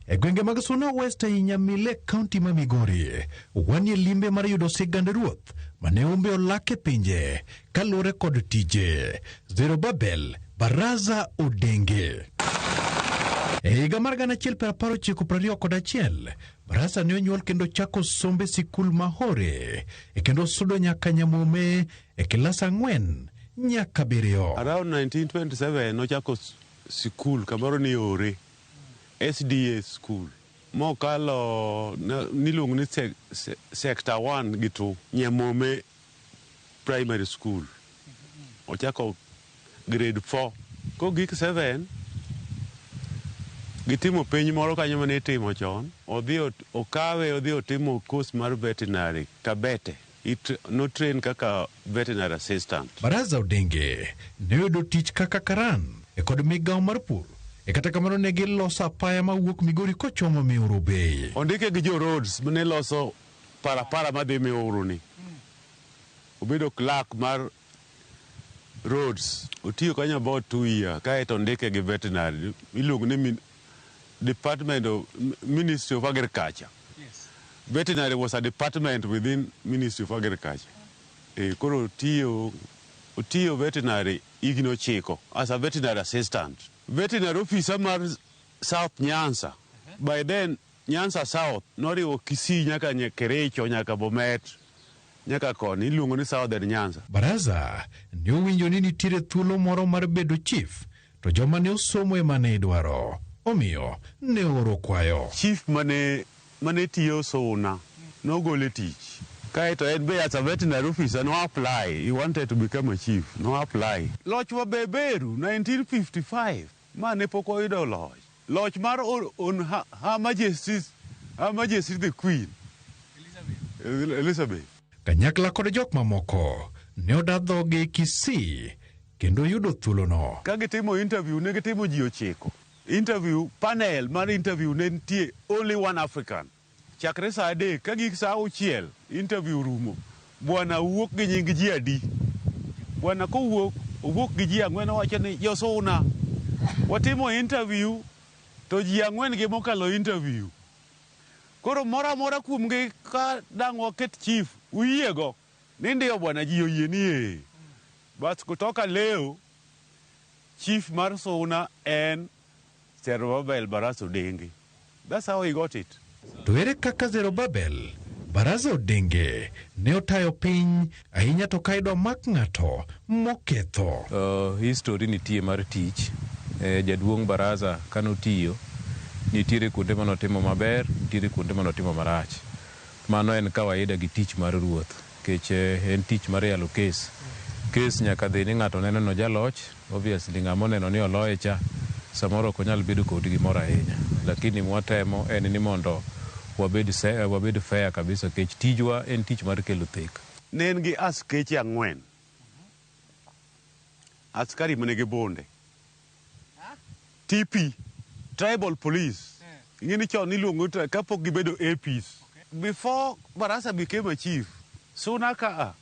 E gwenge mag Suna West ei Nyamile, kaunti ma Migori, wanie limbe mar yudo sigand ruoth mane umbe olak e pinje kaluwore kod tije. Zerubbabel Baraza Odenge. E higa mar 1921, Baraza ne onyuol kendo chako sombe sikul ma Hore, e kendo sudo nyaka Nyamome e kilas 4 nyaka 7. Around 1927 nochako sikul kamoro ni Ore, SDA school. Mokalo niluongo ni sector 1 gi 2, Nyamome Primary School. Ochako grade 4. Kogik 7, gitimo penj moro kanyo mane itimo chon. Odhi okawe odhi otimo course mar veterinary Kabete. No train kaka veterinary assistant. Baraza Odenge ne oyudo tich kaka karan e kod migawo mar pur. E kata kamano ne giloso apaya mawuok Migori kochomo Miuru Bay. Ondike gi jo roads mane loso parapara madhi Miuru ni. Obedo clerk mar roads. Otiyo kanyo about 2 years kaeto ondike gi veterinary iluongo ni Department of Ministry of Agriculture. Yes. Veterinary was a department within Ministry of Agriculture. Koro otiyo veterinary higni 9 as a veterinary assistant. Veterinary officer mar South Nyanza. By then Nyanza South noriwo Kisii nyaka Kericho nyaka Bomet nyaka koni iluongo ni Southern Nyanza. Baraza ne owinjo ni nitiere thuolo moro mar bedo chief to joma ne osomo ema ne idwaro. Omiyo ne ooro kwayo. Chief mane tiyo Suna nogole tich. Kaeto en be as a veterinary officer no apply. He wanted to become a chief. No apply. Loch wa beberu 1955 ma ne pok oyudo loch. Loch mar on Her Majesty the Queen Elizabeth. Kanyakla kod jok mamoko ne oda dhoge Kisii kendo yudo thuolono. Ka gitimo interview ne gitimo ji 9. Interview panel mar interview ne nitie only one African. Chakre saa 3 ka gik saa 6 interview rumo. Bwana wuok gi nying ji adi? Bwana kowuok owuok gi ji 4 owacho ni Josuna watimo interview to ji 4 gi mokalo interview. Koro moro amora kuomgi ka dang' waket chief uyiego ni ndio bwana ji oyie ni ee. Bas kutoka leo chief mar Suna en Zerubbabel Barasa Odenge. That's how he got it. To ere kaka Zerubbabel Baraza Odenge ne otayo piny ahinya to ka idwa mak ng'ato moketho. History nitie mar tich. Jaduong' Baraza kanotiyo, nitiere kuonde manotimo maber, nitiere kuonde manotimo marach. Mano en kawaida gi tich mar ruoth, nikech en tich mar yalo kes. Kes nyaka dhi ni ng'ato neno ni ojaloch, obviously ng'ama oneno ni oloye cha, samoro ok onyal bedo kod gimoro ahinya. Lakini mwatemo en ni mondo wabed fair kabisa, nikech tijwa en tich mar kelo thek. Ne en gi askeche 4. Askari manigi bunde. TP, Tribal Police. Ing'e ni chon niluongo kapok gibedo APs. Before Barasa became a chief, Suna ka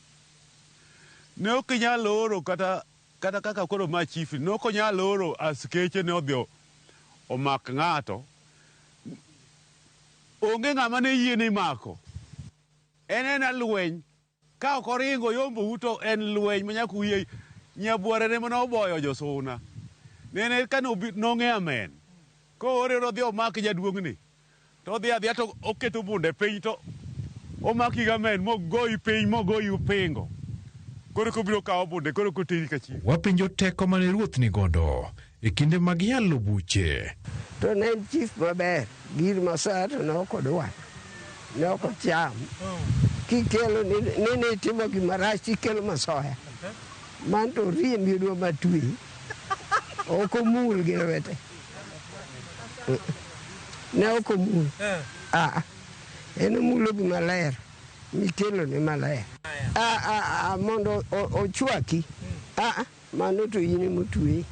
ne ok inyal oro kata kaka koro ma chief, ne ok onyal oro askeche ne odhi omak ng'ato. Onge ng'ama ne yie ni mako. En ena lweny. Ka ok oringo yombo to en lweny ma nyaka uyie. Nyabware ne mana oboyo josuna. Nene ka nong'e amen. Koore odhi omak jaduong'ni. To odhi adhiya to oketo bunde piny to omaki gi amen mogoyi piny mogoyi upingo. Koro kobiro kawo bunde koro koteri ka chief. Wapenjo teko mane ruoth ni godo e kinde mag yalo buche. To ne en chief maber, gir masoya to ne ok odwar, ne ok ocham. Kikelo ni nitimo gima rach tikelo masoya. Man to riembi odwa matwe. Ok omul gi lwete. Ne ok omul. Ah, en omulo gima ler mikelo ne maler. Ah, mondo ochwaki. Ah, mano to in emotweyi.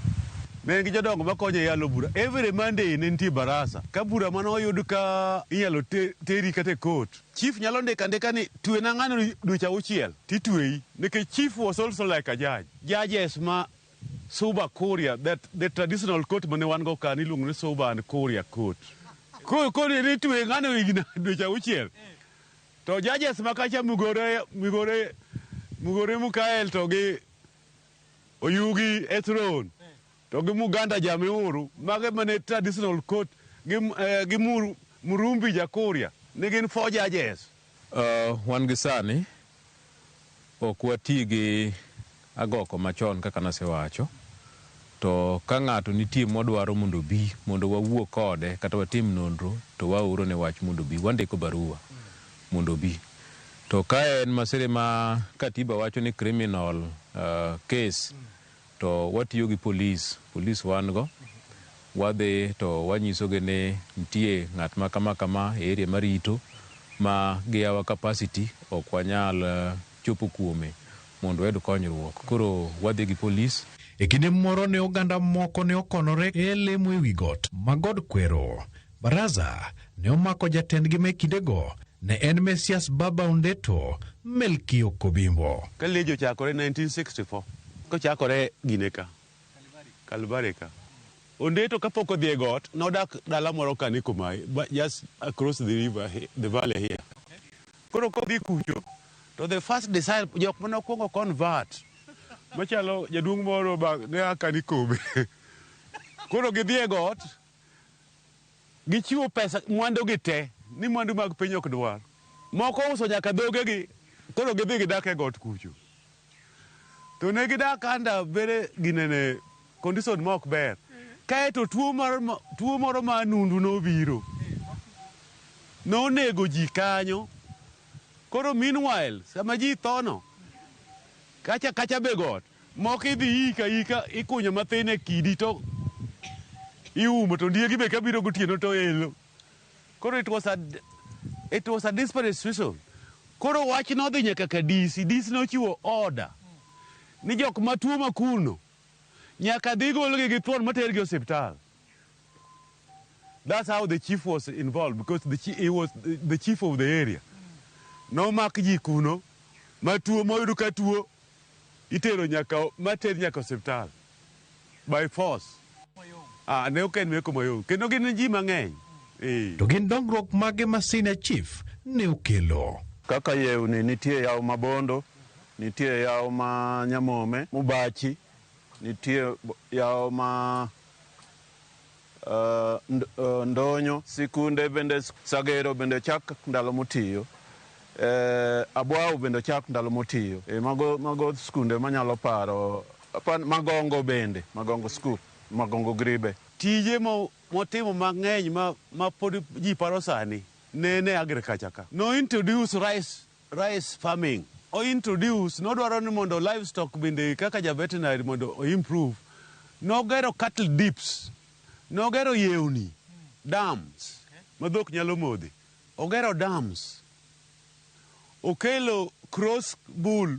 Ne en gi jodongo makonye yalo bura. Every Monday ne nitie barasa. Ka bura mane oyud ka inyalo teri kata e court. Chief nyalo ndiko andika ni twena ng'ano dweche 6 titweyi. Nikech chief was also like a judge. Judges ma Suba Kuria, that the traditional court mane wan go ka niluongo ni Suba and Kuria court. Koro ni twe ng'ano higni dweche 6. To judges ma kacha Mugore Mukael to gi Oyugi Ethron to gi Muganda Jamiuru, mage mane traditional court gi Murumbi Jakuria ne gin 4 judges. Wan gi sani ok wati gi agoko machon kaka nasewacho. To ka ng'ato nitie modwaro mondo obi mondo wawuo kode kata watim nonro to waoro ne wach mondo obi, wandiko barua mondo obi. To ka en masire ma katiba wacho ni criminal case to watiyo gi police, police wan go. Wadhi to wanyisogi ni nitie ng'at ma kama kama e area marito ma gi our capacity ok wanyal chopo kuome mondo wayud konyruok. Koro wadhi gi police. E kinde moro ne oganda moko ne okonore e lemo ewi got ma God Kwero. Baraza ne omako jatendgi me kindego ne en Mesias Baba Ondeto Melkio Kobimbo. Ka Lejo ochakore 1964, kochakore gine ka, Kalbari ka. Ondeto kapok odhi e got, nodak dala moro ka ni Komai, but just across the river, the valley here. Koro kodhi kucho, to the first disciple, jok mane okwongo convert, machalo jaduong' moro ba ne a ka ni Kobe. Koro gidhi e got, gichiwo pesa, mwandu gi te, ni mwandu mag piny ok dwar. Moko uso nyaka dhogegi, koro gidhi gidak e got kucho. To ne gidak under very ginene condition ma ok ber. Kaeto tuo moro ma nundu nobiro. Nonego ji kanyo. Koro meanwhile, sama ji tho no, kacha kacha be got, moko idhi ika ikunyo mathin e kidi to iumo to ondiegi be kabiro gotieno to elo. Koro it was a desperate situation. Koro wach nodhi nyaka ka DC, DC nochiwo order ni jok matuo makuno nyaka dhi golgi gi thuon matergi e osiptal. That's how the chief was involved, because he was the chief of the area. Nomak ji kuno, matuo moyudo ka tuo, itero nyaka, mater nyaka osiptal. By force. Ne ok en meko mayom. Kendo gin ji mang'eny. To gin dongruok mage ma senior chief ne okelo? Kaka yewni nitie yawo ma Bondo, nitie yawo ma Nyamome, Mubachi, nitie yawo ma Ndonyo, sikunde bende Sagero bende chak ndalo motiyo. Abwao bende ochak ndalo motiyo. Mago skunde manyalo paro. Magongo bende, Magongo school, Magongo Gribe. Tije motimo mang'eny ma pod ji paro sani ne en e agriculture ka. No introduce rice farming. O introduce, nodwaro ni mondo livestock bende kaka ja veterinary mondo o improve. Nogero cattle dips, nogero yewni, dams, ma dhok nyalo modhi. Ogero dams. Okelo cross bull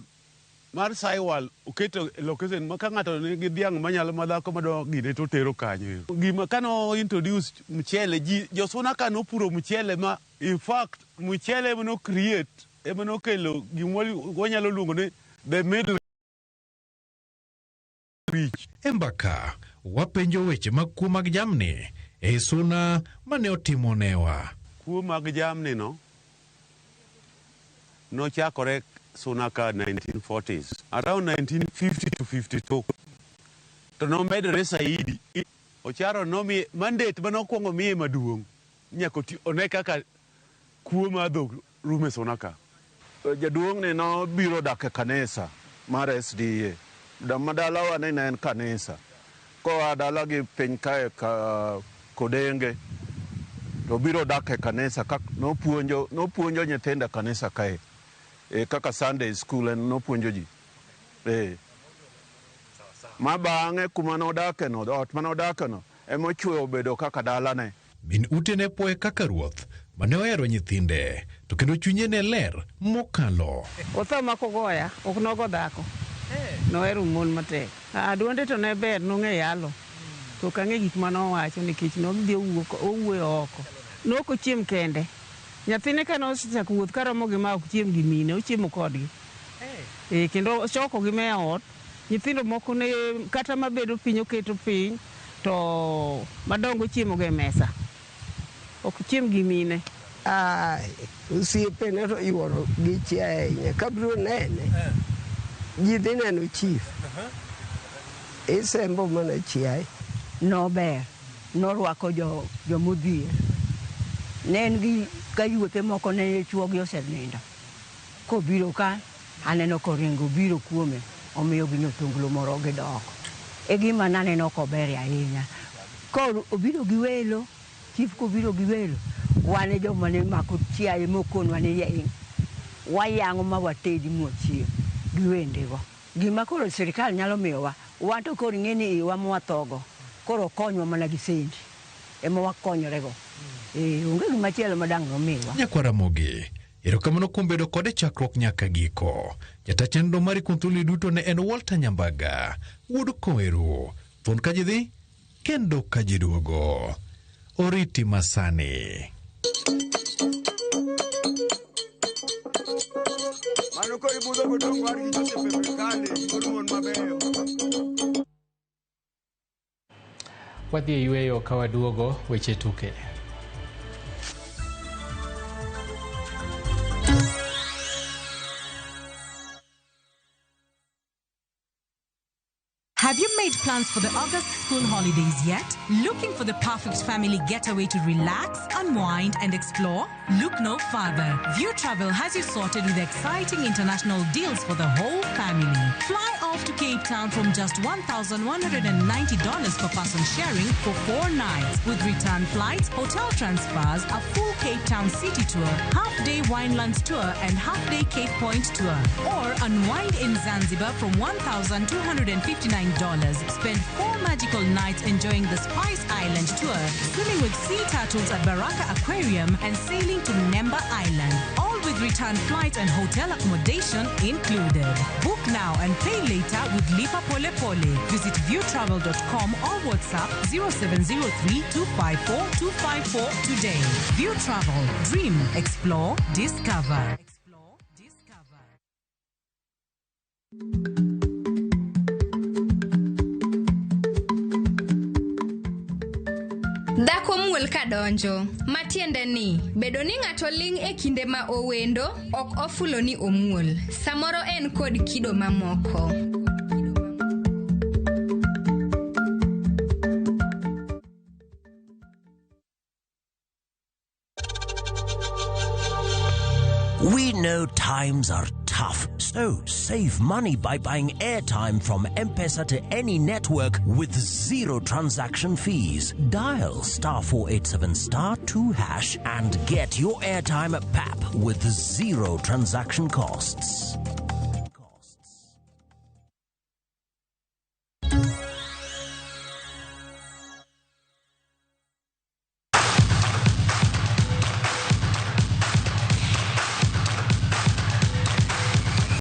mar Sahiwal oketo e location ma ka ng'ato nigi dhiang' manyalo madhako madwa gine to otero kanyo. Gima kano introduce mchele, ji josuna ka nopuro mchele ma in fact mchele ema no create ema nokelo gima wanyalo luongo ni the middle rich. E mbaka wapenjo weche mag kuo mag jamni e suna mane otimo newa. Kuo mag jamni no nochakore Suna ka 1940s, around 1950 to 52 to nomedore saidi. Ocharo nomiye mandate manokwongo miye maduong' nyaka one kaka kuo mar dhok rumo e Suna ka. Jaduong' ni nobiro dak e kanisa mar SDA. Dalawa ne en kanisa. Koa dala gi piny kae ka Kodenge to biro dak e kanisa nopuonjo nyithindo e kanisa kae. Kaka Sunday school en nopuonjo ji. Ma bang'e kuma nodake no, ot manodake no, ema ochwe obedo kaka dalane. Min ute ne poe kaka ruoth mane ohero nyithinde to kendo chunye ne ler mokalo. Otho ma kogoya, ok nogo dhako. Nohero mon matek. Duonde to ne ber, nong'e yalo. To ok ang'e gik mane owacho nikech nodhi owuoyo oko. Nok ochiem kende. Nyathine ka nosechako wuoth karomo gi ma ok chiem gi mine, ochiemo kodgi. Kendo ochoko gi me ot. Nyithindo moko ne kata mabedo piny oketo piny to madongo chiemo go e mesa. Ok chiem gi mine. Osiepene to yuoro gi chiaye ahinya. Kabiro nene, ji dhi neno chief. Isembo mana chiaye. Nober, norwako jomodhier. Ne en gi ka yuothe moko ne chuogi osenindo. Kobiro ka, aneno koringo biro kuome, omiyo gi nyotunglo moro gidok. E gima naneno kober ahinya. Koro obiro gi welo, chief kobiro gi welo, wan e joma ne mako chiaye mokonwa ni wayang'o ma watedi mwachiem gi wendego. Gima koro sirikal nyalo miyowa, wan to koro ing'e ni iwa mwathogo, koro okonywa mana gi sendi, ema wakonyorego. Onge gima chielo ma dang' nomiwa. Nyakwar Ramogi, erokamano kuom bedo kode chakruok nyaka giko. Jata chenro mari kuom thuoloni duto ne en Walter Nyambaga, wuod Koeru, thuon ka ji dhi, kendo ka ji duogo. Oriti masani. Mano koro ibudho godongo war gi Joseph Epekale, wuod mon mabeyo. Wadhi e yweyo ka waduogo weche tuke. Have you made plans for the August school holidays yet? Looking for the perfect family getaway to relax, unwind, and explore? Look no further. View Travel has you sorted with exciting international deals for the whole family. Fly off to Cape Town from just $1,190 per person sharing for 4 nights, with return flights, hotel transfers, a full Cape Town city tour, half-day Winelands tour, and half-day Cape Point tour. Or unwind in Zanzibar from $1,259. Spend 4 magical nights enjoying the Spice Island tour, swimming with sea turtles at Baraka Aquarium, and sailing to Nemba Island. All with return flights and hotel accommodation included. Book now and pay later with Lipa Pole Pole. Visit viewtravel.com or WhatsApp 0703 254 254 today. View Travel. Dream, explore, discover. Dhako muol ka donjo, matiende ni bedo ni ng'ato ling' e kinde ma owendo ok ofulo ni omuol. Samoro en kod kido mamoko. We know times are tough, so save money by buying airtime from M-Pesa to any network with zero transaction fees. Dial star 487 star 2 hash and get your airtime at PAP with zero transaction costs.